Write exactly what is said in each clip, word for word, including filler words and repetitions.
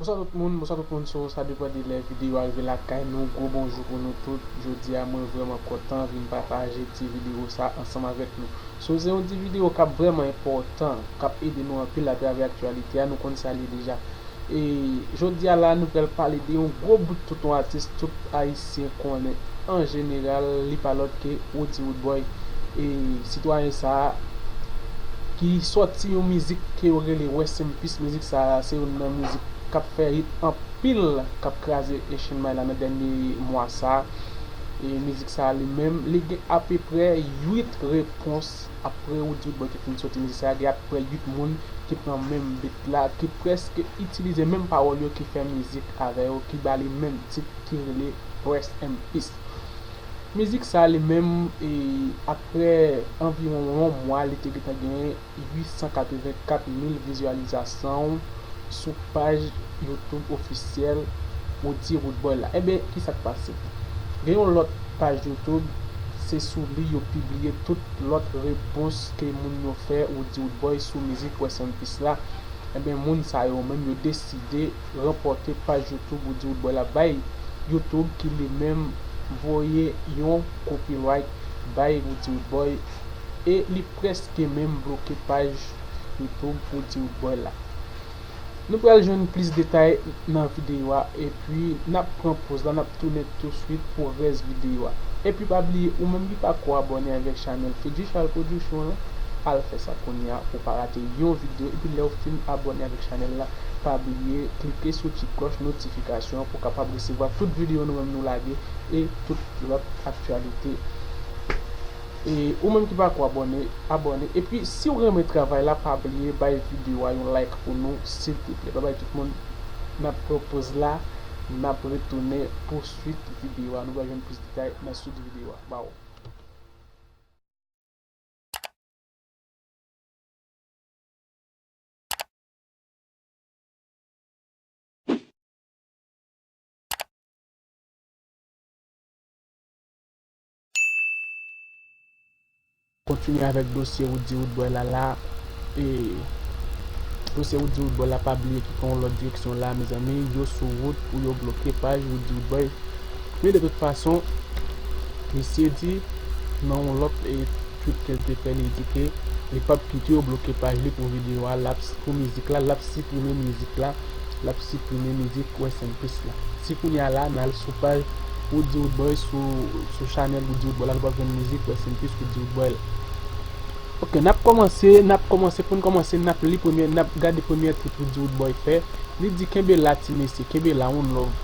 Bonswa tout moun, bonswa tout moun, so sa depann de lè videyo a rive lakay nou, gwo bonjou pou nou tout. Jodi a mwen vrèman kontan vin pataje ti videyo sa ansanm avèk nou. So se yon ti videyo k ap vrèman enpòtan, k ap ede nou anpil atravè aktyalite a, nou konn sa l ye deja. E jodi a la nou pral pale de yon gwo bout tout yon atis tout Ayisyen konnen an jeneral, li pa lòt ke Roody Roodboy. E sitwayen sa a ki sòti yon mizik ke yo rele Rest in Peace. Mizik sa a se youn nan mizik k ap fè hit anpil, k ap kraze Asian Mind la nan dènye mwa sa a. E mizik sa a li menm, li gen apeprè uit repons apre Roody Roodboy te fin soti mizik sa a, gen apeprè uit moun ki pran menm beat la, ki prèske itilize menm pawòl yo, ki fè mizik avè yo, ki ba li menm tit ki rele Rest in Peace. Mizik sa a li menm, e, apre anviwon yon mwa, li te gentan genyen uit san katrevenkat mil vizyalizasyon sou paj YouTube ofisyèl Roody Roodboy la. Ebyen, kisa k pase? Gen yon lòt paj YouTube, se sou li yo pibliye tout lòt repons ke moun yo fè Roody Roodboy sou mizik Rest in Peace la. Ebyen, moun sa yo menm yo deside ranpòte paj YouTube Roody Roodboy la bay YouTube, ki li menm voye yon copyright bay Roody Roodboy, e li prèske menm bloke paj YouTube Roody Roodboy la. Nou pral jwenn plis detay nan videyo a, epi n ap pran poz la, n ap tounen touswit pou rès videyo a. Epi pa bliye, ou menm ki pako abòne avèk chanèl Fedjy Charles Production an, al fè sa kounye a pou w pa rate yon videyo. Epi lè w fin abòne avèk chanèl la, pa bliye klike sou ti klòch notifikasyon an pou w kapab resevwa tout videyo nou menm nou lage e tout lòt aktyalite. E ou menm ki pako abòne, abòne. Epi si w renmen travay la, pa bliye bay videyo a yon like pou nou, silteplè. Babay tout moun, n ap pran poz la, n ap retounen pou swit videyo a. Nou va jwenn plis detay nan swit videyo a. Baw. Kontinye avèk dosye Roody Roodboy la la. E dosye Roody Roodboy la, pa bliye ki pran yon lòt direksyon la, mezanmi. Yo sou wout pou yo bloke paj Roody Roodboy. Men de tout fason, misye di nan yon lòt, e, tweet ke l te fè, li di ke li p ap kite yo bloke paj li pou videyo a, l ap, pou mizik la, l ap siprime mizik la, l ap siprime mizik Rest in Peace la. Si kounye a la, n al sou paj Roody Roodboy sou, sou chanèl Roody Roodboy la, nou p ap jwenn mizik Rest in Peace Roody Roodboy la. Ok, n ap kòmanse, n ap kòmanse, pou n kòmanse, n ap li premye, n ap gade premye tweet Roody Roodboy fè. Li di, "Kenbe la, ti mesye, kenbe la, one love."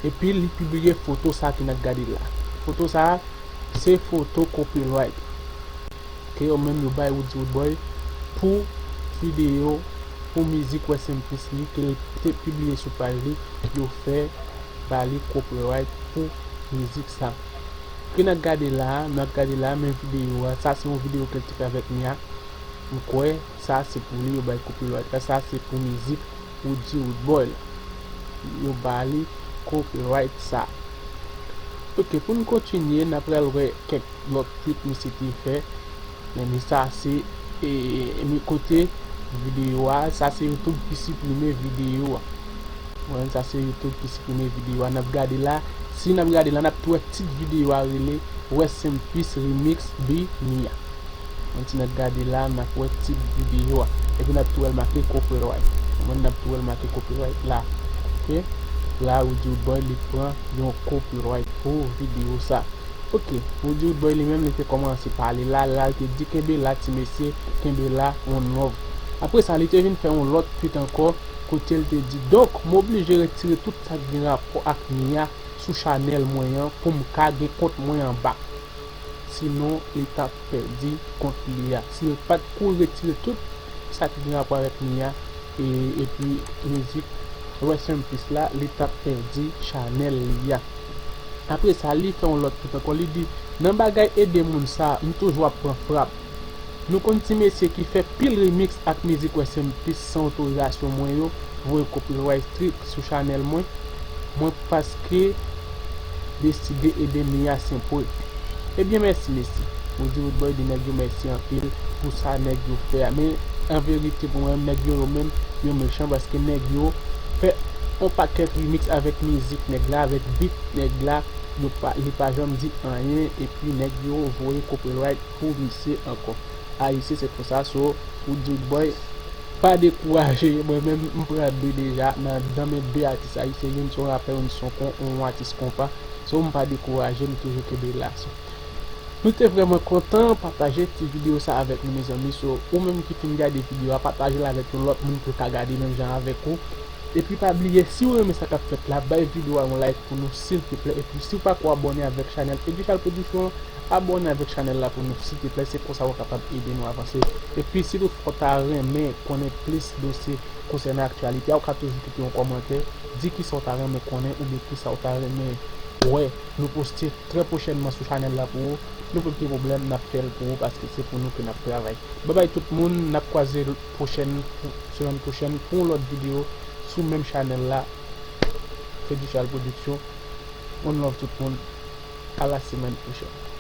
Epi li pibliye foto sa ke n ap gade la. Foto sa, se foto copyright ke yo menm yo bay Roody Roodboy pou videyo, pou mizik Rest in Peace li ke l te pibliye sou paj li, yo fè ba li copyright pou mizik sa. Ke n ap gade la, n ap gade la, men videyo a, sa se yon videyo ke l te fè avèk Mia. M kwè sa se pou li yo bay copyright la, sa se pou mizik Roody Roodboy la. Yo ba li copyright sa. Ok, pou n kontinye, n ap pral wè kèk lòt tweet misye te fè. Men sa se, e, e, men kote videyo a, sa se YouTube ki siprime videyo a. Bon, sa se YouTube ki siprime videyo a. N ap gade la. Si n ap gade la, n ap tou wè tit videyo a rele Rest in Peace Remix by Mia. Ann ti n ap gade la, n ap wè tit videyo a. Epi n ap tou wè l make copyright. Mwen n ap tou wè l make copyright la. Ok? La, Roody Roodboy li pran yon copyright pou videyo sa. Ok, Roody Roodboy li menm li te kòmanse pale la, la l te di, "Kenbe la, ti mesye, kenbe la, one love." Apre sa, li te vin fè yon lòt tweet ankò, kote l te di, "Donk, m oblije retire tout sa k gen rapò ak Mia sou chanèl mwen an pou m ka gen kont mwen an bak. Sinon, li t ap pèdi kont li a." Si l pa t kouri retire tout sa ki gen rapò avèk Mia, e, epi mizik Rest in Peace la, li t ap pèdi chanèl li a. Apre sa, li fè yon lòt tweet ankò, li di, "Nan bagay ede moun sa, m toujou ap pran frap. Nou konn ti mesye ki fè pil remix ak mizik Rest in Peace san otorizasyon mwen yo, voye copyright strik sou chanèl mwen, mwen paske deside ede Mia Saint-Preux." Ebyen, mèsi, mesye. Roody Roodboy di nèg yo mèsi anpil pou sa nèg yo fè a. Men, an verite, pou mwen, nèg yo, yo menm, yo mechan paske nèg yo fè yon pakèt remix avèk mizik nèg la, avèk beat nèg la, yo pa, li pa janm di anyen, epi nèg yo voye copyright pou misye ankò. Ayisyen se konsa, so, Roodboy, pa dekouraje, mwen menm, m pran de deja, nan, nan men de atis ayisyen, youn se yon rapè, youn se yon kon, yon atis konpa, so, m pa dekouraje, m toujou kenbe la, so. Nou te vrèman kontan, pataje ti videyo sa avèk nou, mezanmi. So, ou menm ki fin gade videyo a, pataje l avèk yon lòt moun pou l ka gade menm jan avèk ou. Epi pa bliye, si w renmen sa k ap fèt la, bay videyo a yon like pou nou, silteplè. Epi si w pako abòne avèk chanèl Fedrichal Production, abòne avèk chanèl la pou nou, silteplè. Se konsa w kapab ede nou avanse. Epi si toutfwa w ta renmen konnen plis dosye konsènan aktyalite a, ou ka toujou kite yon kòmantè, di kisa w ta renmen konnen oubyen kisa w ta renmen wè nou poste trè pwochènman sou chanèl la pou ou. Nou pa gen pwoblèm, n ap fè l pou ou paske se pou nou ke n ap travay. Babay tout moun, n ap kwaze pwochèn, semèn pwochèn pou yon lòt videyo sou menm chanèl la, Fedrichal Production. One love tout moun, a la semèn pwochèn.